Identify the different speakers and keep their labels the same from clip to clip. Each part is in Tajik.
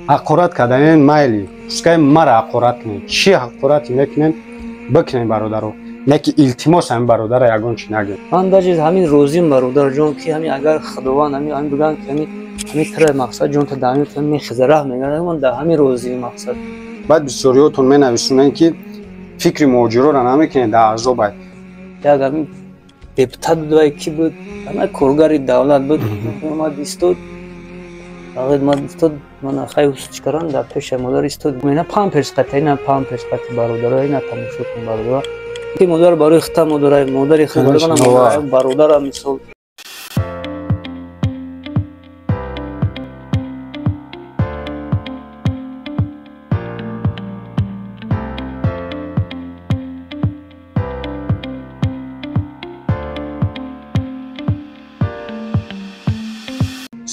Speaker 1: Ҳақорат карданен майли, пускай мара ҳақорат кунед, чӣ ҳақорате мекунед бикунед бародаро, не ки илтимос ҳамин бародара ягон чӣ нагӯед.
Speaker 2: Ман даже ҳамин розим бародарҷон, ки ҳамин агар Худованд ҳамин бигӯянд ки ҳамин тира мақсад ҷонта дар ҳамин мехеза раҳ мегардад, ман дар ҳамин розим мақсад.
Speaker 1: Баъд бисёриётон менависонанд ки фикри муҳоҷироро намекунед дар азобай.
Speaker 2: Як ҳамин депутат буд вай ки буд, ана коргари давлат буд, омад истод, омад истод, ман хай чикарам дар пеши модар истод, ина памперс қати, ина памперс қати бародаро, ина тамошо кун бародаро, ки модар барои хита модарай, модари худ бародарам мисол.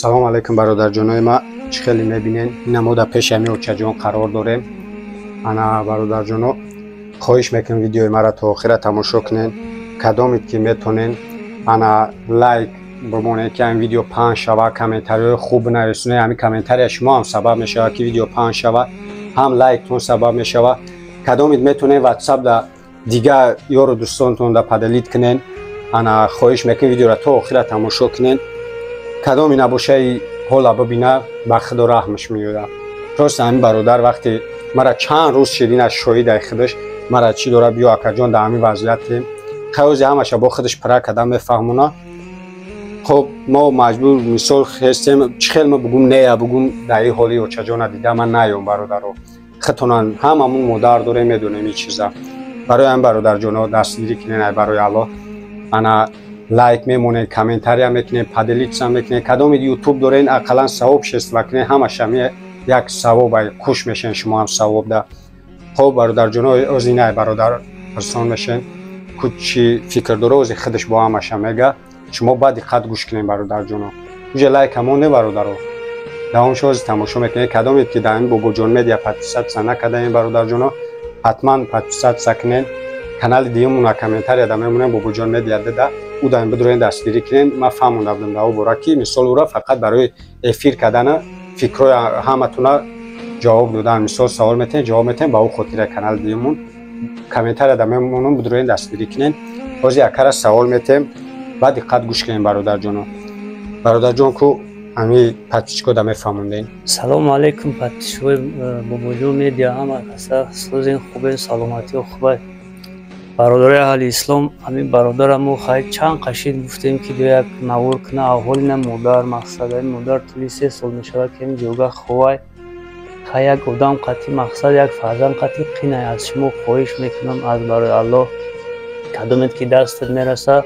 Speaker 1: Салом алейкум бародарҷонои ма, чӣ хеле мебинен, ина мо дар пеши ҳамин очаҷон қарор дорем. Ана бародарҷоно, хоҳиш мекунем видеои маро то охира тамошо кунен, кадомед ки метонен ана лайк бимонед ки ҳамин видео паҳн шава, комментариҳои хуб бинависонед. Ҳамин комментария шумо ҳам сабаб мешавад ки видео паҳн шава, ҳам лайктон сабаб мешава. Кадомед метонен ватсап да дигар ёру дӯстонтон да поделить кунен. Ана хоҳиш мекунем видеоро то охира тамошо кунен. Кадоми набошаи ҳола бибина, ба худо раҳмаш меояд. Просто ҳамин бародар вақте мара чанд рӯз ширина шоҳидаи худаш мара чӣ дора, биё акаҷон дар ҳамин вазъиятем, хаёзи ҳамаша бо худаш пара када мефаҳмона. Хоб мо маҷбур мисол хестем, чӣ хел ма бугум нея бугум дар ин ҳоли очаҷона дида ман наём бародаро. Худтонан ҳамамун модар дорем, медонем ин чиза. Барои ҳамин бародарҷоно дастгирӣ кунен, ай барои Аллоҳ. Ана лайк мемонед, комментария мекунед, поделиться мекунед. Кадоми ютуб дорен, ақаллан савоб шества кунед, ҳамаша як савоб ай хуш мешен шумо ҳам савоб да. Хоб бародарҷоно, ози най бародар пурсон мешен, ку чӣ фикр дора, ози худаш бо ҳамаша мега. Шумо ба диққат гӯш кунед бародарҷоно. Уже лайк ҳамонде бародаро. Давом шо ози тамошо мекунед. Кадомед ки дар ин Бобоҷон Медиа подписаться накардаем бародарҷоно, ҳатман подписаться кунед. Канали дуюмуна комментария да мемонем Бобоҷон Медиа дада, ӯ даим бидурен дастгирӣ кунен. Ман фаҳмонда будам дар ӯ бора ки мисол ӯра фақат барои эфир кардана фикрҳои ҳаматуна ҷавоб додан, мисол савол метаҳен, ҷавоб метаҳен, ба ӯ хотира канали дуюмун комментария да мемонам, бидурен дастгирӣ кунен. Ҳозир якара савол метаҳем, ба диққат гӯш кунем бародарҷоно. Бародарҷон ку ҳами подписчико да мефаҳмонден.
Speaker 2: Салому алейкум подписчикои Бобоҷон Медиа, ҳама каса сӯзен хубен, саломатиё хубай. Бародари аҳли ислом, ҳамин бародара мо хай чанд қашид гуфтем ки биё як навор куна аҳволи на модар мақсад. Ҳамин модар тӯли 3 сол мешавад ки ҳамин ҷойга ховай. Хай як одам қатъи мақсад, як фарзанд қатъи қинай. Аз шумо хоҳиш мекунам аз барои Аллоҳ, кадомед ки дастат мераса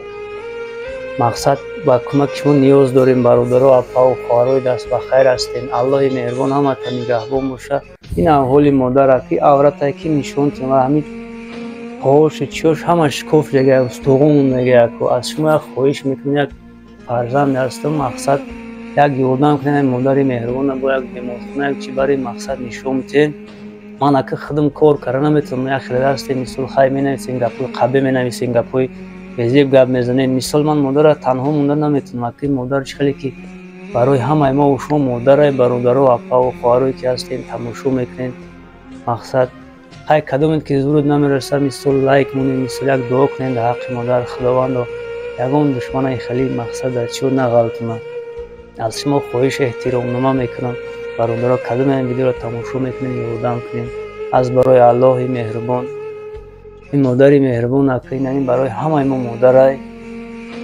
Speaker 2: мақсад ба кӯмаки шумо ниёз дорем бародаро, апаву хоҳарои даст ба хайр ҳастем. Аллоҳи меҳрубон ҳамата нигаҳбон боша. Ин аҳволи модара ки авратае ки нишон тем ва ҳамин поҳошу чиёш ҳама шикоф мегӯяд, устуғун мегӯяд. Аз шумо як хоҳиш мекунем, як фарзанде ҳастам, мақсад як ёрдам кунем модари меҳрубона бо як беморхона, як чи бари мақсад нишон битем. Ман ака худам кор карда наметавонам, як хеле ҳастем, мисол хай менависем гапҳои қабе, менависем гапҳои безеб гап мезанем. Мисол ман модара танҳо монда наметавонам. Ака модар чӣ хеле ки барои ҳамаи мо шумо модарай, бародаро, апаву хоҳарое ки ҳастем тамошо мекунем. Мақсад хай кадомед ки зурут намераса, мисол лайк монед, мисол як дуо кунед дар ҳаққи модар. Худовандо ягон душманаи хеле мақсад дар чиё нағалтона. Аз шумо хоҳиш эҳтиромнома мекунам бародаро, кадоме ин видеоро тамошо мекунед, ёрдам кунед аз барои Аллоҳи меҳрубон. Ин модари меҳрубон ака, ин барои ҳамаи мо модарай.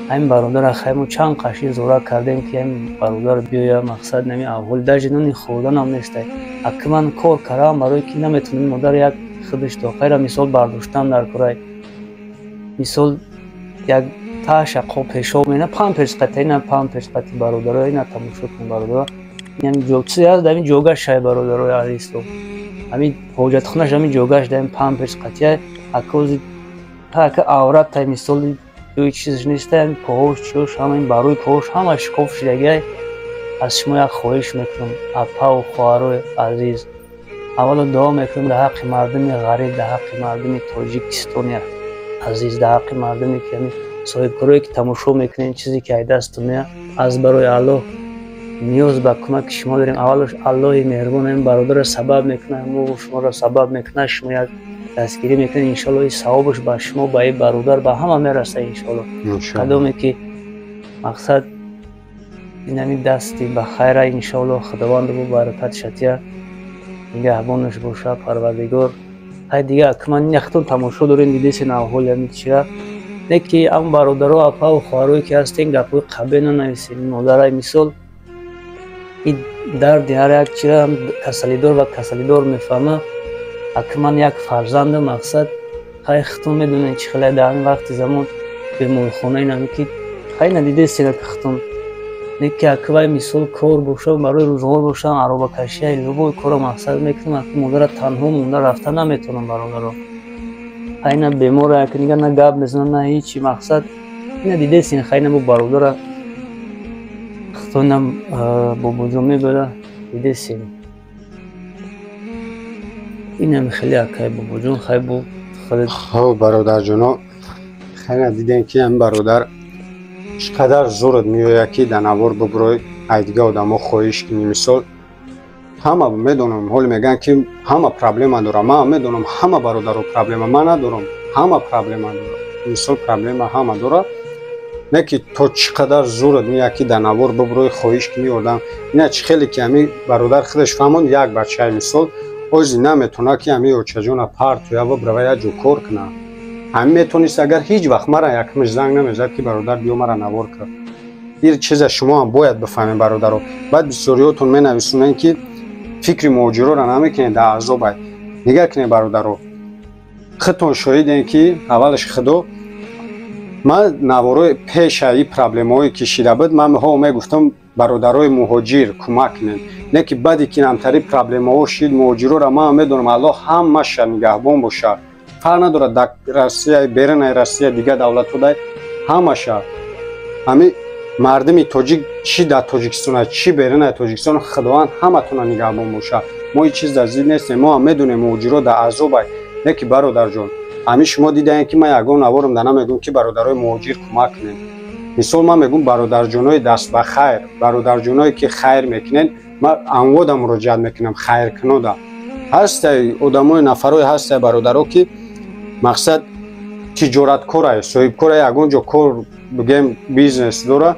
Speaker 2: Ҳамин бародара хай мо чанд қаши зора кардем ки ҳамин бародар биёя мақсад нами аҳволи даже нони хӯрданам нестай. Ака ман кор кардам барои ки наметавонам модар як худаш то хайра мисол бардоштан дар курай. Мисол як таша қоб пешоб мена памперс қати, ина памперс қати бародаро, ина тамошо кун бародаро. Ин ҷо чизе ҳаст дар ин ҷогаш шай бародарои аҳли ислом. Ҳамин ҳоҷатхонаш ҳамин ҷогаш дар ин памперс қати, ака ака аврат тай мисол ҷои чизаш нест, ҳамин поҳош чиёш ҳама ин барои поҳош ҳама шикоф шудагиай. Аз шумо як хоҳиш мекунам апаву хоҳарои азиз, аввало дуо мекунам дар ҳаққи мардуми ғариб, дар ҳаққи мардуми тоҷикистони азиз, дар ҳаққи мардуме ки ҳамин соҳибкорое ки тамошо мекунед, чизе ки ай дасту мея, аз барои Аллоҳ Ниёз ба кӯмаки шумо дорем. Аввалаш Аллоҳи меҳрубон ин бародарро сабаб мекунад, мо шуморо сабаб мекунад, шумо як дастгирӣ мекунед, иншоалло ин савобаш ба шумо, ба ин бародар, ба ҳама мерасад иншоалло. Кадоме ки мақсад инами дасти ба хайра, иншоалло Худованд бу баракат шатия, нигаҳбонаш боша Парвардигор. Ҳай дига акман яхтон тамошо дорем, дидесен аҳволи ҳами чира. Не ки ам бародаро, апаву хоҳарое ки ҳастен, гапҳои қабе нанависем. Модарай мисол и дарди ҳар як чира касалидор ва касалидор мефаҳма. Акман як фарзанду мақсад хай хитон медонед чӣ хеле дар ҳамин вақти замон беморхона инами ки хай надидесен ак хитон. Не ки аквай мисол кор боша, барои рӯзғор бошам, аробакашия, любой корро мақсад мекунам. Аки модара танҳо монда рафта наметавонам, бародаро. Хайна бемора, як нига на гап мезана, на ҳичи. Мақсад ина дидесин, хайна бу бародара хитонам бобоҷон мебара, дидесин. Инам хеле акай бобоҷон хай бу.
Speaker 1: Хоб, бародарҷоно, хайна дидем ки ҳам бародар чӣ қадар зурат меояд ки дар навор бубурой, ай дига одамо хоҳиш кунӣ. Мисол ҳама медонам, ҳоле мегӯянд ки ҳама проблема дорам. Ман медонам, ҳама бародаро проблема, ман надорам, ҳама проблема дорам. Мисол проблема ҳама дорад, не ки то чӣ қадар зурат меояд ки дар навор бубурой, хоҳиш кунӣ одам. Ина чӣ хеле ки ҳами бародар худаш фаҳмонд, як бачаи мисол ози наметавонад ки ҳами очаҷона партоя бубрава як ҷо кор кунад. Ҳамин метавонист, агар ҳеҷ вақт мара якмиш занг намезад ки бародар биё мара навор кар. Ин чиза шумо ҳам бояд бифаҳмед, бародаро. Баъд бисёриётон менависонанд ки фикри муҳоҷироро намекунед, дар азобай. Нигаҳ кунед, бародаро, худтон шоҳидем ки аввалаш худо ман наворои пеша и проблемаҳое ки шида буд, ман ҳо мегуфтам бародарои муҳоҷир кӯмак кунед. Не ки баъде ки намтари проблемаҳо шид, муҳоҷирора ман медонам, Аллоҳ ҳамаша нигаҳбон бошад, фарқ надорад дар Россия, берунаи Россия, дигар давлатҳо дай ҳамаша. Ҳами мардуми тоҷик чӣ дар Тоҷикистон, чӣ берунаи Тоҷикистон, Худованд ҳаматона нигаҳбон бошад. Мо ҳеҷ чиз дар зид нестем, мо ҳам медонем муҳоҷиро дар азобай. Не ки бародарҷон, ҳамин шумо дидаем ки ман ягон наворам да намегӯм ки бародарои муҳоҷир кӯмак кунед. Мисол ман мегӯм бародарҷонои даст ба хайр, бародарҷоное ки хайр мекунед, ман анвода муроҷиат мекунам хайркунода. Ҳастай одамои нафарое ҳастай бародаро ки мақсад тиҷораткорай, соҳибкорай, ягон ҷо кор бигем бизнес дора.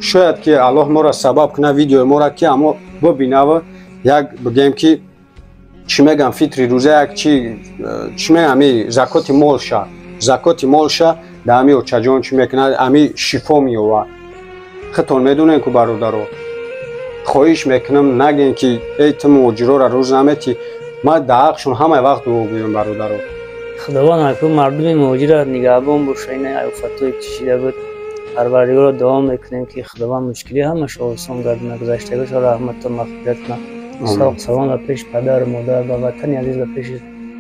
Speaker 1: Шояд ки Аллоҳ моро сабаб кунад, видеои моро ки амо бибинава, як бигем ки чӣ мегӯям, фитри рӯза, як чи чӣ мегӯям, ами закоти молша, закоти молша дар ами очаҷон чӣ мекунад, ами шифо меёвад. Худтон медонем ку бародаро. Хоҳиш мекунам нагем ки эй ту муҳоҷирора рӯз наметӣ. Ман дар ҳаққшон ҳамаи вақт дуо гӯям, бародаро.
Speaker 2: Худованд акун мардуми муҳоҷира нигаҳбон боша. Ина офатҳое ки шида буд, Парвардигорро дуо мекунем ки Худованд мушкилӣ ҳамаша осон гардонад, гузаштагиашро раҳмату мағфират кунад, соғ салом ба пеши падару модар, ба ватани азиз, ба пеши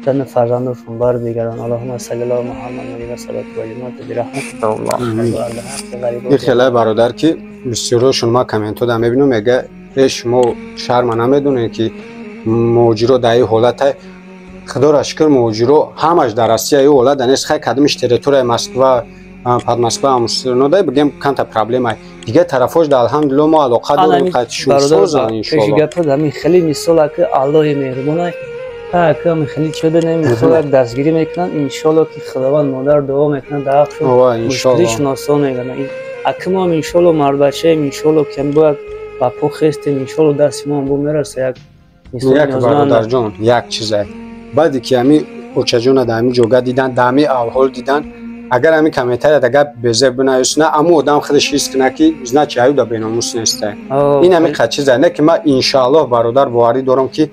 Speaker 2: зану фарзандошон барбигаранд. Аллоҳума салли ала Муҳаммад ва салату ва
Speaker 1: ин хеле бародар ки бисёриҳошон ман комментҳо да мебинам, мега э шумо шарма намедонед ки муҳоҷиро дар ин ҳолата. Худоро шукр, муҳоҷиро ҳамаш дар Россия ин ҳолат нест. Хай кадомиш территорияи Москва, под Москва амуснодай бигем камта проблема, дигар тарафош да алҳамдулилло мо алоқа дорем, қатишусозан иншоалло.
Speaker 2: Гапа ҳамин хеле мисол аки Аллоҳи меҳрубонай аки ҳамин хеле чида мисол як дастгирӣ мекунанд, иншоалло ки Худованд модар дуо мекунанд, дар ҳаққшон мушкилишон осон мегардад. Аки мо ҳам иншоалло мардбачаем, иншоалло ки ҳам бояд ба по хестем, иншоалло дасти мо ҳам бо мераса як.
Speaker 1: Як бародарҷон, як чизай, баъде ки ҳами очаҷона дар ҳами ҷога дидан, дар ҳами авҳол дидан, агар ҳами комментария гап безеб бинависона, аммо одам худаш ҳис кунад ки значит аюда беномус нестай. Ин ҳами қад чизай не ки ман иншоаллоҳ бародар боварӣ дорам ки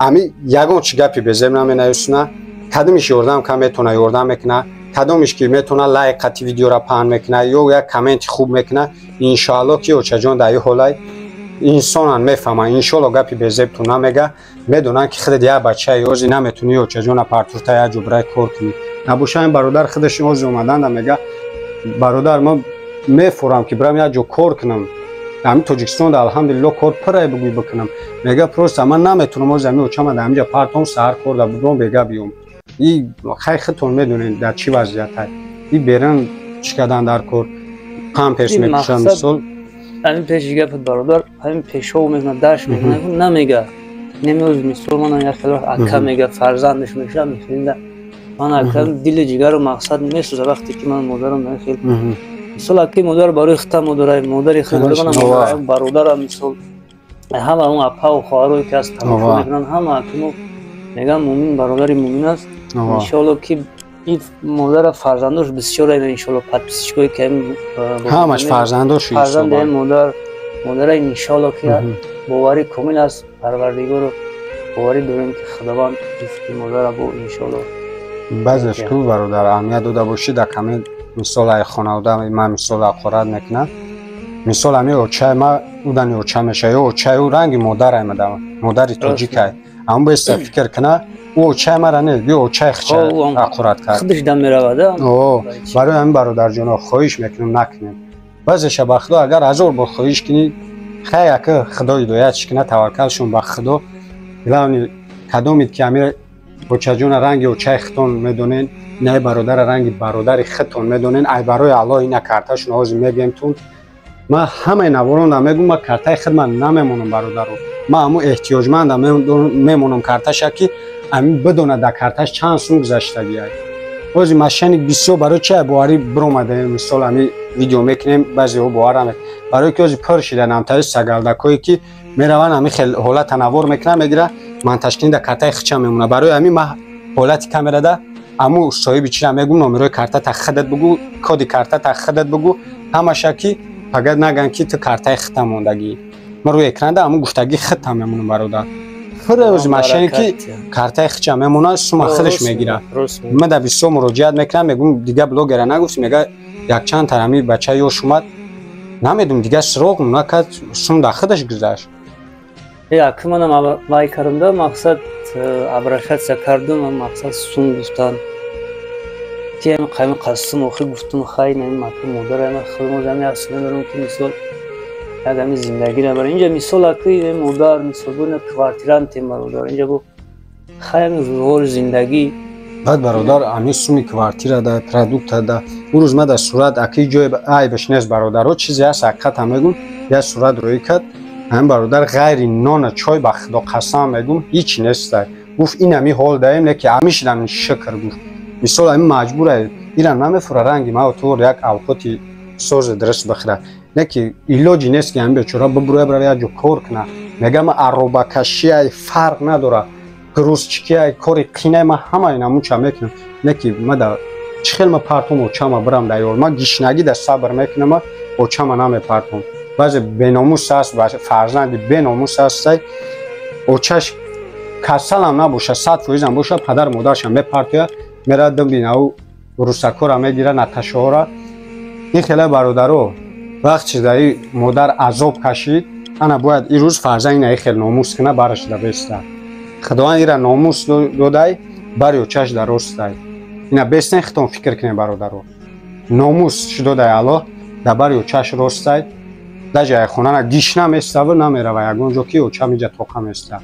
Speaker 1: ҳами ягон чи гапи безеб наменависона. Кадомиш ёрдам ка метавона ёрдам мекунад, кадомиш ки метавона лайк қати видеора паҳн мекунад ё як комменти хуб мекунад. Иншоаллоҳ ки очаҷон дар ин ҳолай инсонан мефаҳманд, иншоалло гапи безебту намега. Медонанд ки худат як бачаи ози наметунӣ очаҷона партурта як ҷо бирай кор кунӣ. Набоша ин бародар худаш ози омаданда мега: бародар, ман мефорам ки бирам як ҷо кор кунам, ҳамин Тоҷикистонда алҳамдулилло кор пурай бугӯй бикунам. Мега просто ман наметунам ози ҳамин очама дар ҳаминҷа партом, саҳар кор да будом, бега биём. И хай худтон медонед дар чӣ вазъиятай, и берун чӣ кардан дар кор, памперс мепӯшам мисол.
Speaker 2: Ҳамин пеши гапат бародар, ҳамин пешов мекунад, даш мекунад, намега. Немеоз мисол ман як хеле ака мега, фарзандаш меша мехелинда. Ман ака дили ҷигару мақсад месӯза вақте ки ман модарам хел. Мисол аки модар барои хита модарай, модари худ ман бародарам мисол ҳама он апа ва хоҳарое ки аст тамошо мекунанд, ҳама аки мо мегӯям мӯмин бародари мӯмин аст. Иншоалло ки ин модара фарзандош бисёр айна иншоалло подписчикое ки
Speaker 1: ҳамаш фарзандош
Speaker 2: фарзанди модар модара иншоалло ки боварӣ комил аст парвардигору боварӣ дорем ки худованд ризқи модара бо иншоалло.
Speaker 1: Баъзеш ку бародар аҳамият дода бошӣ дар коммент мисол ай хонавода ман мисол ҳақорат мекунам. Мисол ами очаи ма удани оча меша ё очаи ӯ ранги модарай мадам модари тоҷикай. Аммо беста фикр кина ӯ очаи мара не, ё очаи хича ҳақорат кард.
Speaker 2: Худаш дам меравад.
Speaker 1: О, барои ҳамин бародарҷоно хоҳиш мекунем накунем. Баъзеша ба худо агар ҳазор бор хоҳиш кунӣ, хай ака худо ҳидоятш кина, таваккалшон ба худо. Главный кадомид ки ами очаҷона ранги очаи хитон медонен, инаи бародара ранги бародари хитон медонен, ай барои аллоҳ ина карташон ҳозир мегӯем тун. Ман ҳамаи наворонда мегӯм, ман картаи хидмат намемонам бародаро. Ман ҳамун эҳтиёҷманда мемонам карташа ки ами бидонад дар карташ чанд сум гузаштагиай. Ҳозир мошенник бисёр барои чи боварӣ биромадаем, мисол ами видео мекунем, баъзеҳо бовар намекунанд. Барои ки ҳозир пур шида намтаи сагалдакое ки мераванд ами хел ҳолата навор мекунанд, мегиранд монтажкунӣ дар картаи хича мемонад. Барои ҳамин ман ҳолати камерада аму соҳиби чира мегӯм, номерои картата худат бугӯ, коди картата худат бугӯ, ҳамаша ки фақат наган ки ту картаи хита мондагӣ. Ман рӯи экранда аму гуфтагӣ хита мемонам бародар. Худ мошенник ки картаи хича мемонад, сума худаш мегирад. Ман дар бисёр муроҷиат мекунам, мегӯм дига блогера нагуфтӣ, мега якчанд тарами бача ёш омад, намедум дига сироғ накард, сум дар худаш гузашт.
Speaker 2: Аки манам вай кардам, мақсад обращаться кардам, мақсад сум гуфтан. Ки ами қайми қасум охир гуфтум хай на ин маку модар ама худмо зами асла дорам ки мисол як ами зиндагиро бар инҷа мисол аки модар мисол бу на квартирантем бародар инҷа бу хай ами рӯзғори зиндагӣ.
Speaker 1: Баъд бародар ами суми квартира да продукта да ӯ рӯз ма дар сурат аки ҷои айбаш нест бародаро, чизе ҳаст ҳақиқата мегӯм, як сурат рӯӣ кард ҳамин бародар ғайри нона чой ба худо қасам мегӯм ҳеч нестай. Гуфт ин ами ҳол даем не ки ами шидам шукр гуфт. Мисол ами маҷбура ира намефура ранги ма тур як авқоти сози дуруст бихӯра. Не ки илоҷи нест ки ами бечора бибуроя бирава як ҷо кор куна. Мега ма арробакашиай фарқ надора. Грузчикиай кори қинай ма ҳамаи намуча мекунам. Не ки ма да чӣ хел ма партом очама бирам дар ёр. Ма гишнагӣ да сабр мекунам, очама намепартом. Баъзе беномус аст, фарзанди беномус астай. Очаш касалам набоша, 100% боша, падар модаршам мепартоя, мерад дубина ӯ русакора мегира, наташоҳора. Ин хеле бародаро, вақт чизаи модар азоб кашид, ана бояд ин рӯз фарзанд ина хел номус куна, бараш да беста. Худованд ира номус додай, бари очаш да ростай. Ина бестен хитон фикр кунем бародаро. Номус шудодай Аллоҳ, да бари очаш ростай. Даже ай хонана гишна местава намерава ягон ҷо ки очам иҷа тоқа места.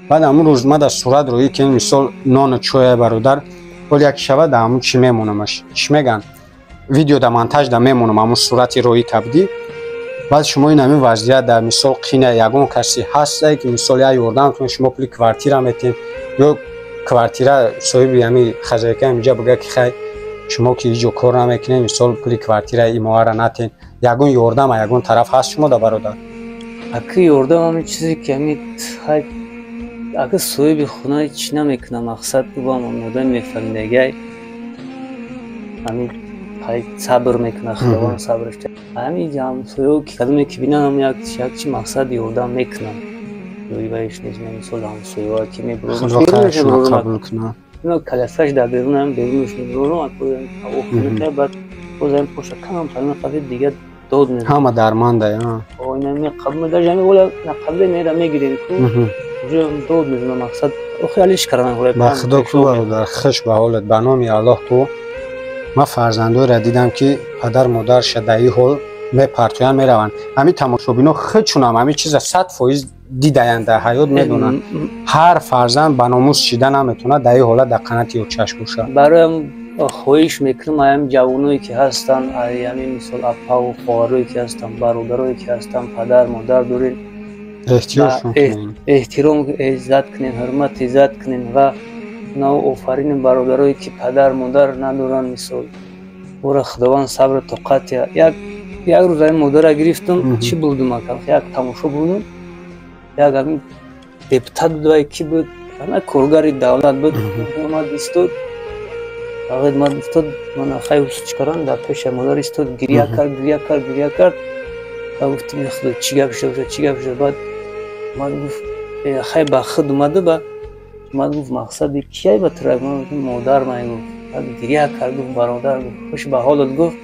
Speaker 1: Баъд ҳамун рӯз ма дар сурат рӯӣ ки мисол нону чоя бародар, ҳол як шава да ҳамун чӣ мемонамаш. Чӣ меган? Видео да монтаж да мемонам ҳамун сурати рӯӣ кабдӣ. Баъд шумо ин ҳамин вазъият дар мисол қина ягон касе ҳастае ки мисол я ёрдам кунед, шумо пули квартира метиҳед ё квартира соҳиби ҳами хозяйка инҷа бигӯяд ки хай шумо ки ҳеҷ ҷо кор намекунед, мисол пули квартира имоара натиҳед. Ягон ёрдам ягон тараф ҳаст шумо да бародар?
Speaker 2: Аки ёрдам ҳамин чизе ки ҳами хай аки соҳиби хона чӣ намекунам, мақсад бубам одам мефаҳмидагиай ҳамин хай сабр мекунад, худованд сабраш. Ҳамин ҳамсояҳо ки кадоме ки бинанд ҳам як чи мақсад ёрдам мекунанд. Ёибаиш нест, мисол ҳамсояҳо ки мебурам каласаш дар берунам, берунаш мебурам, баъд бозам поша камам талма қафи дига дод мезанам.
Speaker 1: Ҳама дарманда,
Speaker 2: а? Ина меқабул даже ҳамин ола нақабла мера мегирем ку уже дод мезанам мақсад охи алиш кардан ҳолай.
Speaker 1: Ба худо ку бародар, хуш ба ҳолат, ба номи Аллоҳ ку ман фарзандоеро дидам ки падар модарша дар ин ҳол мепартоянд мераванд. Ҳамин тамошобино худшунам ҳамин чиза 100% дидаянд дар ҳаёт медонанд. Ҳар фарзанд ба номус шида наметавонад дар ин ҳолат дар қанати очаш бошад.
Speaker 2: Бароям Хоҳиш мекунам ҳамин ҷавоное ки ҳастанд, ҳамин мисол апаву хоҳарое ки ҳастанд, бародарое ки ҳастанд, падар модар доред, эҳтиром иззат кунед, ҳурмат иззат кунед ва нав офарини бародарое ки падар модар надоранд, мисол ора Худованд сабр тоқат. Як рӯз ҳамин модара гирифтам, чӣ будум ака, як тамошо будум, як ҳамин депутат буд вай ки буд, коргари давлат буд, омад истод, ман истод, ман хай чикарам, дар пеши модар истод, гиря кард, гиря кард, гиря кард. Ва гуфтам худо чӣ гап шуда, чӣ гап шуда. Баъд ман гуфт хай ба худ омада, ба ман гуфт мақсади кияй ба тура? Ман гуфтам модар ман гуфт. Баъд гиря кард, гуфт бародар, гуфт хуш ба ҳолат, гуфт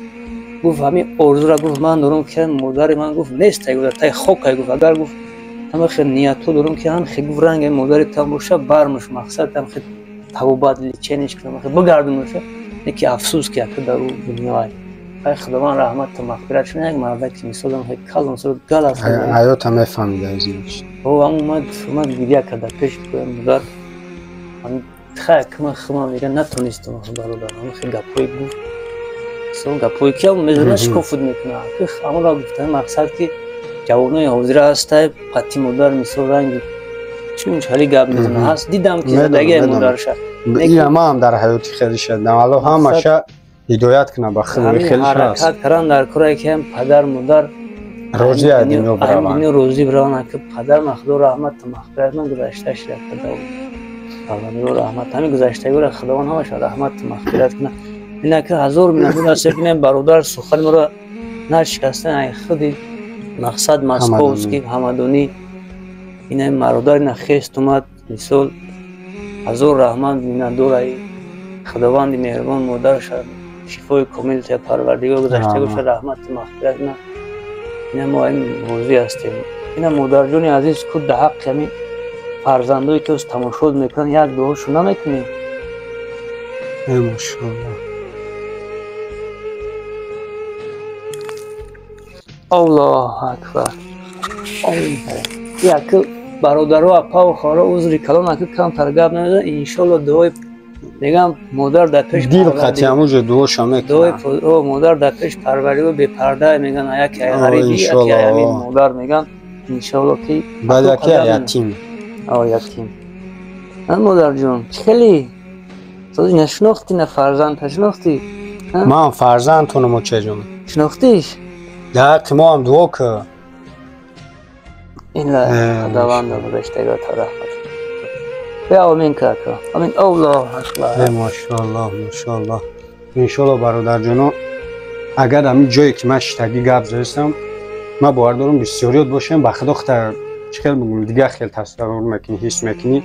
Speaker 2: гуфт ҳамин орзура гуфт ман дорам ки модари ман гуфт нест, ай гуфт тай хок, ай гуфт агар гуфт ҳама хел ниятҳо дорам ки ҳам хел гуфт ранги модари там боша бармуш, мақсад ҳам хел табобат лечениш кунам, хел бигардонуша. Яки афсӯс ки ака дар дунёай ай Худованд раҳмат мағфират шуна, як марда ки мисолам хел калон сол гал аст,
Speaker 1: ҳаёта мефаҳмида аз ин.
Speaker 2: О ам омад гиря карда пеш модар, хай кма хма мега натонистам бародар, ҳам хел гапҳои гуфт, сол гапҳои ки мезана шикофуд мекуна. Амала гуфтан мақсад ки ҷавонои ҳозира ҳастай қати модар мисол ранги чун хали гап мезана ҳаст, дидам ки задагии модарша.
Speaker 1: Ира ман ҳам дар ҳаёти хеле шудам, Аллоҳ ҳамаша ҳидоят кунад ба худ, хеле шуд.
Speaker 2: Ҳаракат кардан дар кора ки ҳам падар модар
Speaker 1: розӣ аз дунё бираванд,
Speaker 2: розӣ бираванд, ки падар ма Худо раҳмат мағфират ман гузашта шуда, Худо раҳмат ҳамин гузаштагиро Худованд ҳамаша раҳмат мағфират кунад. Ина ки ҳазор миннатдор ҳастем ки бародар сухани моро нашикастан, ай худи мақсад московский ҳамадонӣ ина бародар ина хест омад, мисол ҳазор раҳмат миннатдор ай Худованди меҳрубон модарша шифои комил та Парвардигор гузаштагоша раҳмат мағфират кунад. Ина мо ин розӣ ҳастем. Ина модарҷони азиз ку да ҳаққи ҳамин фарзандое ки тамошо мекунанд як дуошу намекунем?
Speaker 1: Машоаллоҳ.
Speaker 2: Аллоҳу акбар. Як бародаро апаву хоҳаро узри калон аки камтар гап намезанад, иншоалло дуои мегам модар дар пеш
Speaker 1: дил қатъи ҳамуҷо дуоша мекунад.
Speaker 2: Дуои модар дар пеш Парвардигор бепарда меган, яке ғариби, яке ҳамин модар меган, иншоалло ки
Speaker 1: баъд яке ятим.
Speaker 2: О ятим. Модарҷон чӣ хеле сози нашинохтӣ, на фарзанд нашинохтӣ?
Speaker 1: Ман фарзандтонам очаҷон.
Speaker 2: Шинохтиш?
Speaker 1: Дар ҳаққи мо ҳам дуо кун.
Speaker 2: Ила Худованд гузаштагота раҳмат. Бیا амин кака. Амин. Аллоҳу акбар.
Speaker 1: Машоаллоҳ, машоаллоҳ. Иншоаллоҳ бародарҷоно, агар ҳамин ҷое ки ман шитагӣ гап задастам, ман бовар дорам бисёриёт бошем, ба Худо хата чӣ хел бигӯм, дигар хел тасаввур мекунӣ, ҳис мекунӣ,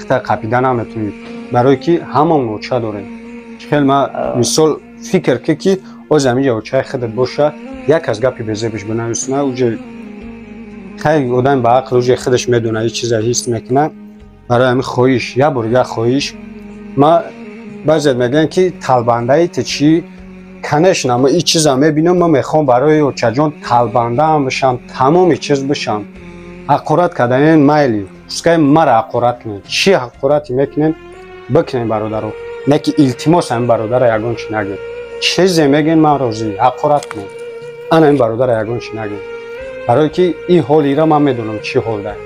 Speaker 1: хата қапида наметунӣ. Барое ки ҳамамон оча дорем. Чӣ хел ман мисол фикр ки ки оз ҳамин ҷо очаи худат боша, як аз гапи безебиш бинависона, уҷа хай одам ба ақл уҷа худаш медона, ҳеҷ чиза ҳис мекунад. Барои ҳамин хоҳиш, як бор дигар хоҳиш, ман баъзеят мегӯянд ки талбандаи ту чӣ? Конечно, ман ин чиза мебинам, ман мехоҳам барои очаҷон талбандаам бишам, тамоми чиз бишам. Ҳақорат карданен майли, пускай мара ҳақорат кунед, чӣ ҳақорате мекунед бикунед бародаро, не ки илтимос ҳамин бародара ягон чӣ нагӯед. Чизе мегӯед ман розӣ, ҳақорат кунед, ана ин бародара ягон чӣ нагӯед. Барое ки ин ҳолира ман медонам чӣ ҳол дар.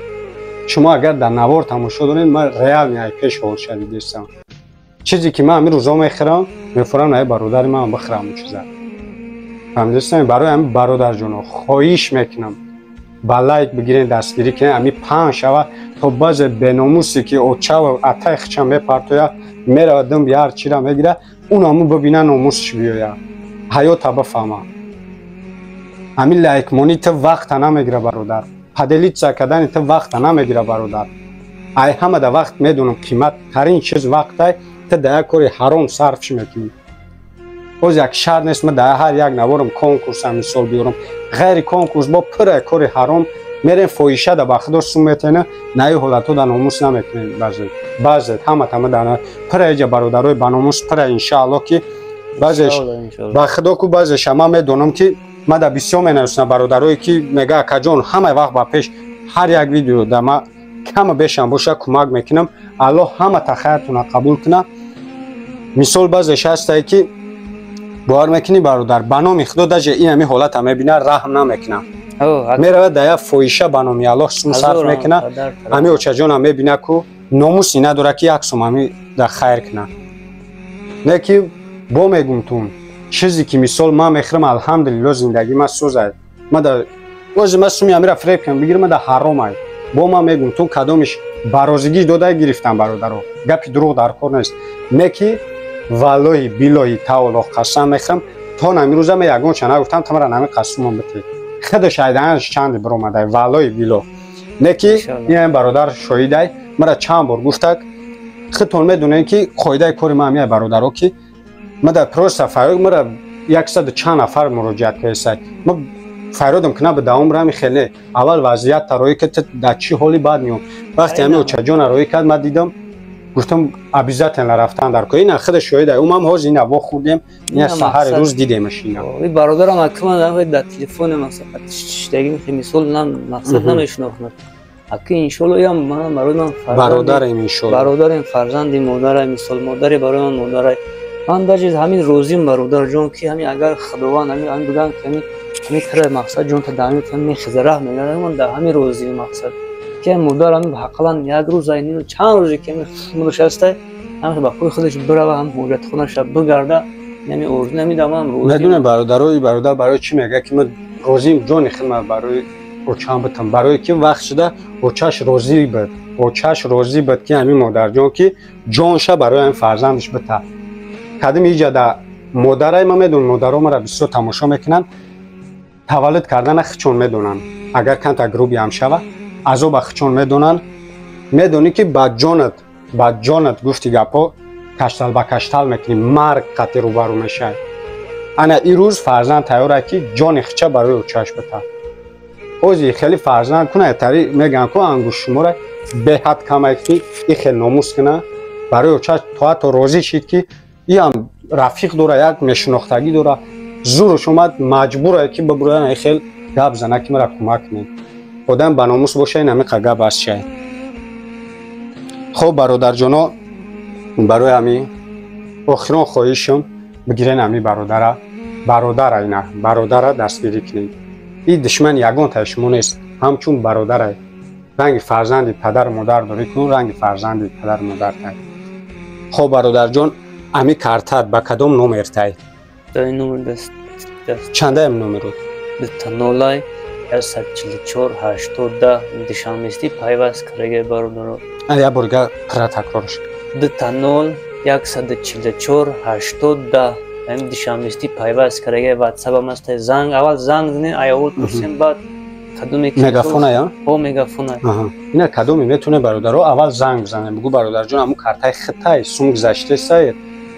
Speaker 1: Шумо агар дар навор тамошо доред, ман реально ай пеш ҳолша дидистам. Чизе ки ман ҳамин рӯзо мехӯрам, мефурам ай бародари ман бихӯрам он чиза. Фаҳмидистам? Барои ҳамин бародарҷоно хоҳиш мекунам, ба лайк бигирен, дастгирӣ кунед, ҳамин паҳн шава то баъзе беномусе ки очава атай хича мепартоя, мерава дум ҳар чира мегира, унаму бибина номусш биёя, ҳаёта бифаҳма. Ҳамин лайкмонӣ ту вақта намегира бародар, поделиться кардани ту вақта намегира бародар. Ай ҳама да вақт медонам қиматтарин чиз вақтай, ту дар як кори ҳаром сарф мекунӣ. Боз як шарт нест, ман дар ҳар як наворам конкурсам мисол биёрам, ғайри конкурс бо пура кори ҳаром мерем фоҳиша да ба Худо сум метена, на ин ҳолатҳо да номус намекунем. Баъзе баъзе ҳама тама дар пура иҷа бародарои ба номус пура иншааллоҳ ки баъзеш ба Худо ку баъзеша ман медонам ки ман да бисёр менависам бародарое ки мега акаҷон ҳама вақт ба пеш ҳар як видео да ма кама бешам боша кӯмак мекунам. Аллоҳ ҳама тахайртона қабул кунад. Мисол баъзеш ҳастае ки бовар мекунӣ бародар, ба номи Худо даже ин ҳами ҳолата мебина, раҳм намекуна. Меравад да як фоҳиша ба номи Аллоҳ сум сарф мекуна. Ҳами очаҷона мебина ку номуси надора ки як сум ҳами да хайр куна. Не ки бо мегум тун чизе ки мисол ман мехӯрам, алҳамдулилло, зиндагӣ ма сӯзай. Ма да ози ма суми ҳамира фиреб кунам бигирам, ма да ҳаромай. Бо ман мегум тун кадомиш ба розигӣ дода гирифтам бародаро. Гапи дурӯғ дар кор нест. Не ки валлоҳи биллоҳи таоло қасам мехӯрам, то нами рӯза ма ягонча нагуфтам тамара нами қасумон бите. Худаш айдаанаш чанде биромадай, валлоҳи биллоҳ. Не ки ин бародар шоҳидай, мара чанд бор гуфтак, худтон медонед ки қоидаи кори ман ҳамияй бародаро ки ма дар просто фарёд мара яксаду чанд нафар муроҷиат кардасай. Ма фарёдам ки на ба давом рами хеле. Аввал вазъият тароӣ ки ту дар чӣ ҳоли бад меом. Вақте ҳами очаҷона роӣ кард, ма дидам, гуфтам обязательно рафтан дар кор. Ина худ шоҳидай. Умам ҳозир ина вохӯрдем, ина саҳари рӯз дидемаш ина.
Speaker 2: И бародарам акма дар телефоне мақсад шиштагӣ мисол нам мақсад намешинохнад. Аки иншолло ям ман барои ман
Speaker 1: бародарем иншолло.
Speaker 2: Бародарем, фарзанди модарай, мисол модаре барои ман модарай. Ман даже ҳамин розим бародарҷон ки ҳамин агар Худованд ҳамин ҳамин бигӯянд ки ҳамин ҳамин кира мақсад ҷон та даҳами та мехеза раҳ мегардад, ман дар ҳамин розим мақсад ки модар ҳамин ҳаққалан як рӯз айнину чанд рӯзе ки ҳамин худаш ҳастай, ҳамин ба пои худаш бирава, ҳам ҳоҷатхонаша бигарда, ҳамин орзу ҳамин да ман розим.
Speaker 1: Медонем бародарои бародар барои чӣ мегӯяд ки ман розим ҷони хидмат барои очам битам, барое ки вақт шуда очаш розӣ буд, очаш розӣ буд ки ҳамин модарҷон ки ҷонша барои ҳамин фарзандаш бита. Кадим иҷа да модарай ма медонам, модаро мара бисёр тамошо мекунанд, таваллуд кардана хичон медонанд. Агар камта груби ҳам шава, азоба хичон медонанд. Медонӣ ки ба ҷонат, ба ҷонат гуфти гапҳо каштал ба каштал мекунӣ, марг қатъи рӯбарӯ мешавӣ. Ана ин рӯз фарзанд тайёр ки ҷони хича барои очаш бита. Ози хеле фарзанд куна тари мегӯянд ку ангуштшумора беҳад камай ки и хел номус куна барои очаш, то ҳатто розӣ шид ки иам рафиқ дора, як мешинохтагӣ дора, зурш омад, маҷбура ки бибурян хел гап зана ки мара кӯмак кунед. Одам ба номус боша, ин ҳамиқа гап аст шай. Хоб бародарҷоно, барои ҳами охирон хоҳишам бигирен ҳами бародара, бародара ина бародара дастгирӣ кунед. И душман ягонтаи шумо нест, ҳамчун бародарай. Ранги фарзанди падару модар дорӣ кун, ранги фарзанди падару модар тай. Хоб бародарҷон, ами картат ба кадом номер тай? Чандаем номерот?
Speaker 2: Нолай 144 80 Душанбести пайваст кардаги бародаро.
Speaker 1: Як бор дига пурра такрорш.
Speaker 2: 00 144 80 ҳамин Душанбести пайваст кардаги ватсапам аст. Занг аввал занг занед, аявол пурсем, баъд кадоме
Speaker 1: мегафона я?
Speaker 2: О, мегафона.
Speaker 1: Ина кадоме метоне бародаро аввал занг бизанем, бугу бародарҷон, ҳамун картаи хитай сум гузаштесай,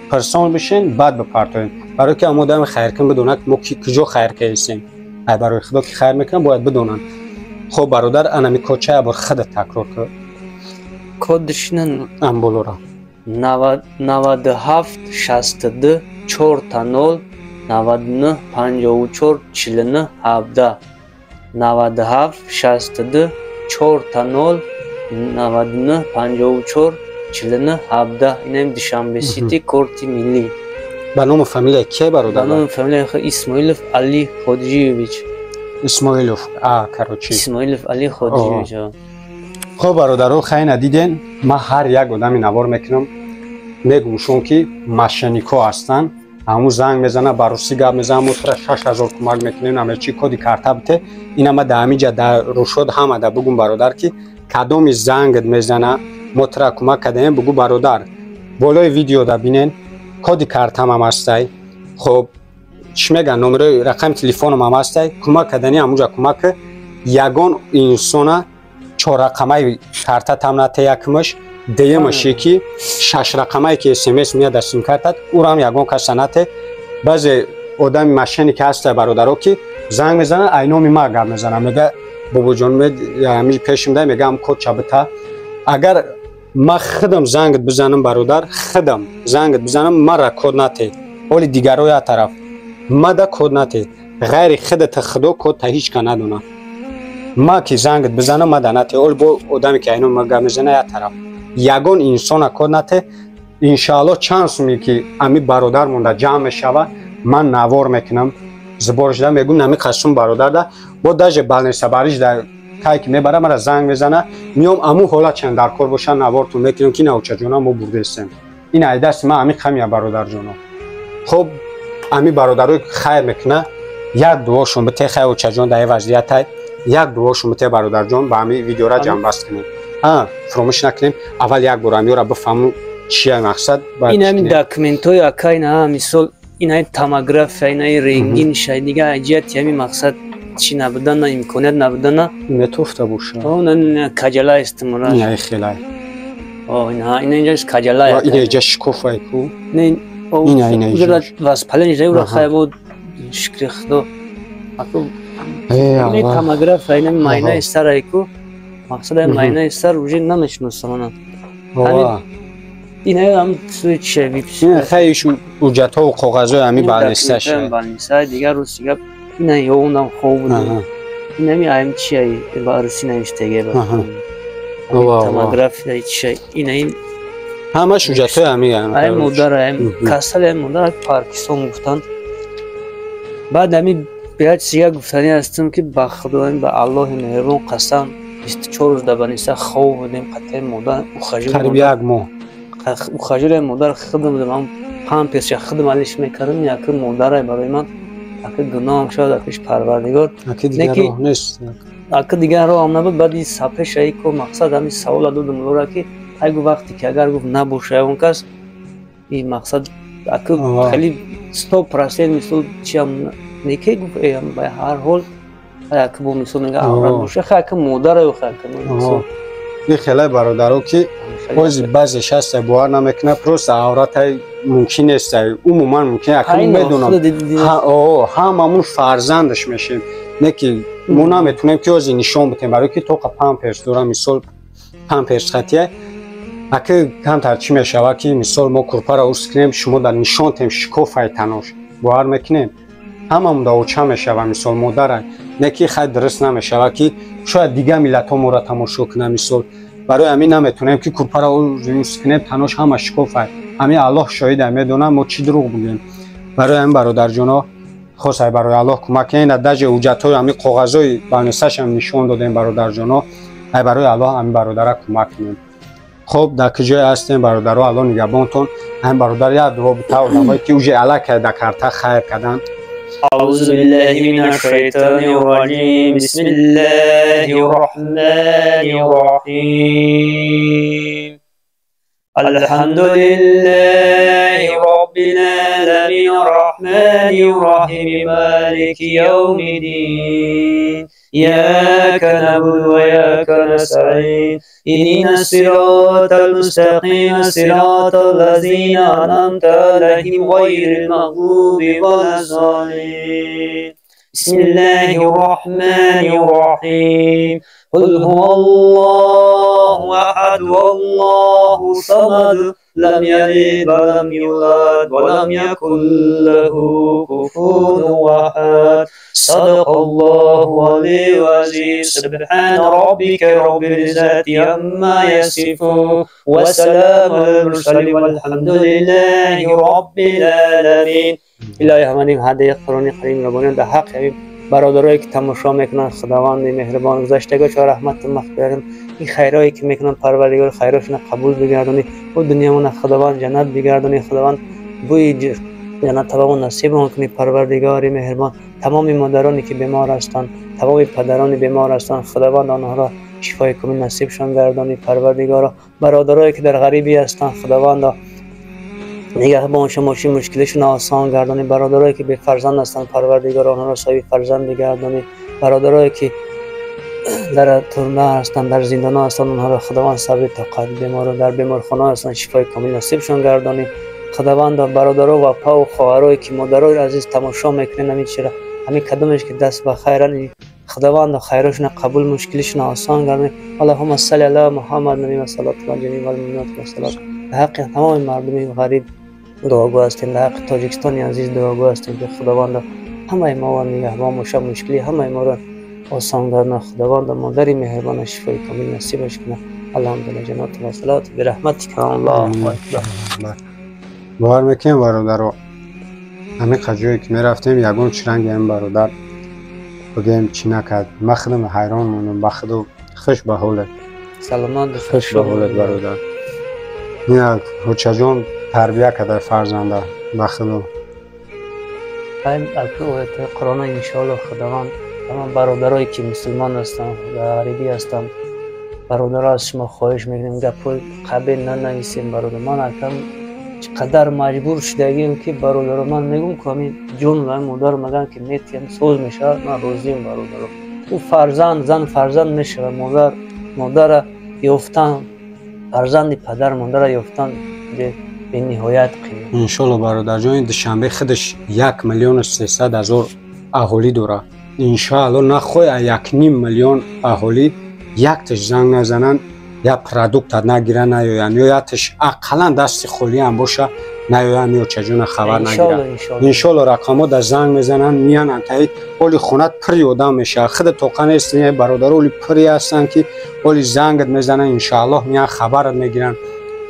Speaker 1: пирсон бишен, баъд бипартоем. Барои ки ҳамон одами хайркун бидонад мо куҷо хайр кардесем. Ай барои Худо ки хайр мекунам, бояд бидонанд. Хоб бародар, анами код ча бор худат такрор кун.
Speaker 2: Кодш на
Speaker 1: амболора.
Speaker 2: 97 62 4 0 99 54 49 17 97 62 4 0 99 54 49 17. Инам Душанбе Сити, корти миллӣ.
Speaker 1: Ба ному фамилия кие бародар?
Speaker 2: Ба номи фамилия Исмоилов Али Ходжиевич.
Speaker 1: Исмоилов, а, короче.
Speaker 2: Исмоилов Али Ходжиевич.
Speaker 1: Хоб бародаро, хайна диден, ман ҳар як одами навор мекунам, мегум шон ки мошеннико ҳастанд. Ҳамун занг мезана, ба русӣ гап мезана, мо тура 6000 кӯмак мекунем, наме чи коди карта бите. Ина ма дар ҳамин ҷа дар рушод ҳама да бугум бародар ки кадоми зангат мезана, мо тура кӯмак кардаем, бугу бародар, болои видео да бинен, коди картамам ҳастай. Хоб чӣ мегӯянд, номерои рақами телефонам ҳам ҳастай, кӯмак кардани ҳамунҷа кӯмак. Ягон инсона чоррақамаи картатам нате якмаш, дуюмаш ки шашрақамае ки смс меяд дар симкартат, ӯрам ягон каса нате. Баъзе одами мошенник ҳаста бародаро ки занг мезана, ай номи ма гап мезана, мега бобоҷон ҳами пешим да, мега ҳам код чабита. Агар ма худам зангат бизанам бародар, худам зангат бизанам, мара код нате. Оли дигаро як тараф, мада код нате. Ғайри худата Худо код та ҳеҷ ка надона. Ма ки зангат бизанам, мада нате. Оли бо одаме ки айно ма гап мезана як тараф, ягон инсона код нате. Иншааллоҳ чанд суме ки ами бародар монда ҷамъ мешава, ман навор мекунам, збор шуда мегӯм, нами қасум бародарда бо даже балнесабариш да кай ки мебара, мара занг мезана, миём, аму ҳолат чанд дар кор боша, навортон мекунем ки наочаҷона мо бурдестем. Ин ай дасти ман ами қамия, бародарҷоно. Хоб, ами бародарои хайр мекуна, як дуошон бите. Хай, очаҷон, дар вазъиятай як дуошон бите, бародарҷон. Ба ами видеора ҷамъбаст кунем, фуромӯш накунем. Аввал як бор амиёра бифаҳму чия мақсад.
Speaker 2: Ин ҳами документҳои ака, ина мисол, инаи томография, инаи рентген шай, дига ҷиҳати ҳами мақсад чӣ набудана, имконият набудана.
Speaker 1: Метофта боша.
Speaker 2: Каҷала истимора.
Speaker 1: Инаи хелай.
Speaker 2: Ина инҷа каҷала.
Speaker 1: Ина инҷа шикофай ку.
Speaker 2: Ина ина воспаление жай, ура хай буд, шукри худо. Ина томография, ина майнаи сарай ку, мақсад майнаи сар уже намешиносам ана. Ина ҳам чӣ.
Speaker 1: Хай, шу ҳуҷҷатҳо коғазҳои ҳами балнисаш.
Speaker 2: Балниса, дигар рӯзи гап, ина ёнам хоб буд. Инами ам чи ба русӣ навиштаге, томография чи, ина ин.
Speaker 1: Ҳамаш ҳуҷҷатҳои ҳами.
Speaker 2: Ай модар, ай касал, ай модар Паркисон гуфтанд. Баъд ҳами як чизга гуфтанӣ ҳастам, ки ба худо, ба Аллоҳи меҳрубон қасам, 24 рӯз дар балниса хоб будем қатъи модар.
Speaker 1: Қариб як моҳ.
Speaker 2: Ухажёри модар худам будам, памперша худам алиш мекардам. Яки модарай барои ман, аки гуноҳам шояд дар пеши Парвардигор. Аки дигар роҳам набуд. Баъд ин сапешаи ко мақсад ҳами савола додам лора, ки ай гуфт, вақте ки агар гуфт набоша он кас, ин мақсад аки хеле 100% мисол чиам неке гуфт, ба ҳар ҳол аки бо мисол мега аврат боша, хай аки модараю, хай аки мисол.
Speaker 1: Ин хелай, бародаро, ки бози баъзеш ҳаста, бовар намекунад, просто авратай мумкин нест, умуман мумкин. Аки медонам, ҳамамун фарзандаш мешем, не ки мо наметунем ки ози нишон битем, барои ки тоқа памперс дорам, мисол памперс хатия, аки камтар чӣ мешава, ки мисол мо курпаро уст кунем, шумо дар нишон тем шикофай танош, бовар мекунем, ҳамамон да оча мешава, мисол модарай, не ки хай дуруст намешава, ки шояд дигар миллатҳо моро тамошо кунанд. Мисол, барои ҳамин наметонем ки курпаро уст кунем, танош ҳама шикофай. Ҳамин Аллоҳ шоҳида, медонам, мо чӣ дурӯғ бугем. Барои ҳамин, бародарҷоно, хосай барои Аллоҳ кӯмак кунед. Даже ҳуҷҷатҳои ҳамин коғазҳои балнисашам нишон додем, бародарҷоно. Ай барои Аллоҳ ҳамин бародара кӯмак кунем. Хоб, дар куҷое ҳастем, бародаро, Аллоҳ нигаҳбонтон. Ҳамин бародар як дуо бита, одамое ки уже аллакай дар карта хайр карданд.
Speaker 2: أعوذ بالله من الشيطان الرجيم، بسم الله الرحمن الرحيم. الحمد لله رب العالمين، الرحمن الرحيم، مالك يوم الدين، إياك نعبد وإياك نستعين، اهدنا الصراط المستقيم، صراط الذين أنعمت عليهم غير المغضوب ولا الضالين. بسم الله الرحمن الرحيم. قل هو الله أحد، والله الصمد، لم يلد ولم يولد ولم يكن له كفوا أحد. صدق الله العلي العظيم. سبحان ربك رب العزة عما يصفون، وسلام على المرسلين، والحمد لله رب العالمين. الهی همانیم هدیه قرآن کریم ربانی در حق برادرایی که تماشا میکنن، خداوند مهربان گذشتگاه چه رحمت مغفرت، این خیرایی که میکنن، پروردگار خیراشون قبول بگردانی و دنیامون خداوند جنت بگردانی. خداوند بوی جنت تمام نصیب کنی. پروردگار مهربان، تمام مادرانی که بیمار هستند، تمام پدرانی بیمار هستند، خداوند آنها را شفای کامل نصیبشان گردانی. پروردگارا، برادرایی که در غریبی هستند، خداوند نگهبان شما چی مشکلشون آسان گردانی. برادرایی که بی فرزند هستند، پروردگار آنها را صاحب فرزند بگردانی. برادرایی که در ترمه هستند، در زندان هستند، آنها را خداوند صبر طاقت، بیمار در بیمارخانه هستند، شفای کامل نصیبشان گردانی. خداوند برادرها و پا و خواهرایی که مادرای عزیز تماشا میکنن، همین چرا همین کدومش که دست به خیرن، خداوند خیرشون قبول، مشکلشون آسان گردانی. اللهم صل علی محمد نبی و صلوات و جمیع المؤمنات و صلوات. حق تمام مردم غریب دعاگو هستیم، در حق تاجیکستان عزیز دعاگو هستیم که خداوند همه ما و نگهبان باشه، مشکلی همه ما را آسان گردانه. خداوند مادری مهربان شفای کامل نصیبش کنه. Алҳамдулилла, ҷаноти ва салавот бираҳматика. Аллоҳу акбар.
Speaker 1: Бовар мекунем, бародаро, ҳамин ҷое ки мерафтем, ягон чиранги ҳамин бародар бигӯем чӣ накард. Ман худам ҳайрон мондам ба худу. Хуш ба ҳолат.
Speaker 2: Саломат.
Speaker 1: Хуш ба ҳолат, бародар. Ина ҳучаҷон тарбия карда фарзанда ба худу.
Speaker 2: Қуръона, иншоалло, Худованд ҳама бародарое ки мусулмон ҳастанд ва ғарибӣ ҳастанд, бародаро, аз шумо хоҳиш мекунем, гапҳои қабеҳ нанависем. Бародар, ман акам чӣ қадар маҷбур шудагием ки, бародаро, ман мегӯм ку ҳамин ҷон ва модар маган ки метиҳам, соз мешавад, ман розием. Бародаро, ӯ фарзанд, зан фарзанд мешавад, модар модара ёфтан, фарзанди падар модара ёфтан бениҳоят қимат.
Speaker 1: Иншолло, бародарҷони, Душанбе худаш 1 300 000 аҳолӣ дорад. Иншоалло, нахоҳ 1,5 миллион аҳолӣ якташ занг назананд, я продукта нагира наёянд, ё якташ ақаллан дасти холиам боша наёянд, ё чаҷуна хабар нагиранд. Иншолло, рақамҳо да занг мезананд, миян антаи оли хонат пури одам мешавад. Худа тоқа нест, бародаро, оли пури ҳастанд ки оли зангат мезананд, иншоаллоҳ, миян, хабарат мегиранд.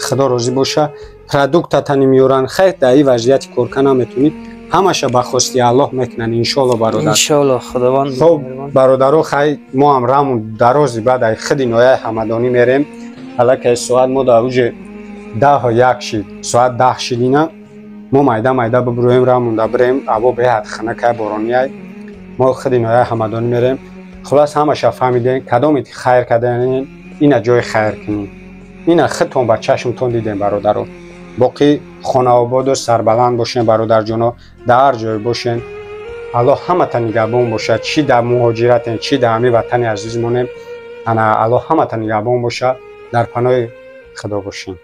Speaker 1: Худо розӣ боша, продуктатани меёранд. Хайр, дар ин вазъияти корка наметунӣ, ҳамаша ба хости Аллоҳ мекунанд, иншоалло, бародар.
Speaker 2: Иншоалло, Худованд.
Speaker 1: Хоб, бародаро, хай, мо ҳам рамун дарози баъд ай худи нояи Ҳамадонӣ мерем. Аллакай соат мо дар уҷи 10:01 шид, соат 10 шидина. Мо майда майда бибурӯем, рамонда бирем. Аво беҳад ханакай, боронияй. Мо худи нояи Ҳамадонӣ мерем. Хулас, ҳамаша фаҳмидем. Кадоме хайр карданин, ина ҷои хайр кунем, ина худтон ба чашмтон дидем, бародаро. Боқӣ хонаободу сарбаланд бошем, бародарҷоно, дар ҳар ҷое бошем. Аллоҳ ҳамата нигаҳбон бошад, чӣ дар муҳоҷиратем, чӣ дар ҳамин ватани азизмонем. Ана, Аллоҳ ҳамата нигаҳбон бошад, дар паноҳи Худо бошем.